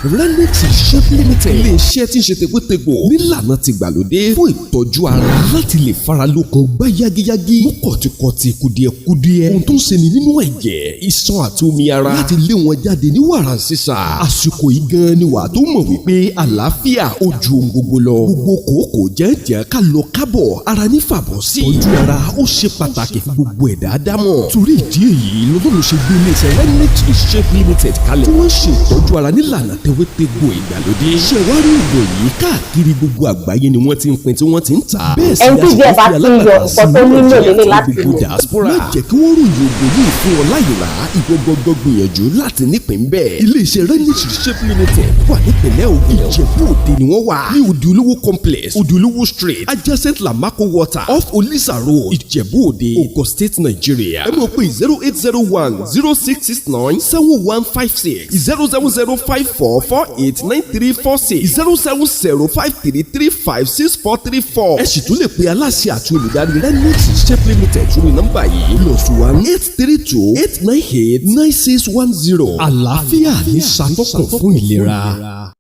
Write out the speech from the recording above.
Renix Shape Limited, iléeṣẹ́ tí ń ṣe tegbótegbò nílànà tìgbàlódé fún ìtọ́jú ara láti lè fara lókun gbá yágíyágí, mú kọ̀tìkọ̀tì, kùdìẹ̀kudiẹ, ohun tó ń ṣeni nínú ẹ̀jẹ̀, iṣan àti omi ara, láti lé wọn jáde ní wàrà sísà. Àsìkò yìí gan ni wà tó mọ̀ wípé àlàáfíà ó ju ohun gbogbo lọ. Gbogbo kòókòó jẹ́ǹjẹ́, ká lọ kábọ̀ ara ní fàbọ̀ sí. Ìtọ́jú ara ó ṣe pàtàkì fún gbogbo ẹ̀dá dámọ̀. Torí ìdí èyí lọ́dún ṣe gbé iléeṣẹ́ Renix Shape Limited kalẹ̀, tí wọ́n ń ṣe ìtọ́jú ara nílànà tewétegbò ìgbàlódé. Ṣé wàá rí ògùn yìí, káàkiri gbogbo àgbáyé ni wọ́n ti ń pín, tí wọ́n ti ń tà. Bẹ́ẹ̀ sì Ẹni ni tí a sì díẹ̀ tún bá fi ti ń yọ alágbàtà sí nǹkan tó nílò Nàìjíríà lélẹ̀ àti láti gbogbo lò. diaspora. Má jẹ́ kí wọ́n ròyìn ògùn yìí fún ọ láyè rà. Ìwọ gbọ́gbọ́ gbìyànjú láti nípìn bẹ́ẹ̀. Iléeṣẹ́ Renix Shape Limited wà nípìnlẹ̀ Ògùn, Ìjẹ̀bú Òde ni wọ́n wà ní Òdìolówó Complex, Òdìolówó Street, adjacent Lamako Water, off Olisa Road, Ìjẹ̀bú Òde, Ogun State, Nigeria. Ẹ mọ̀ pé 0801 0669 7156, 07054489346, 07053356434. Ẹ sì tún lè pe aláṣẹ àti olùdarí Renix Shape Limited sórí nọ́mbà yìí, +1 832 898 9610. Àlàáfíà ní ṣàtọ́kùn fún ìlera.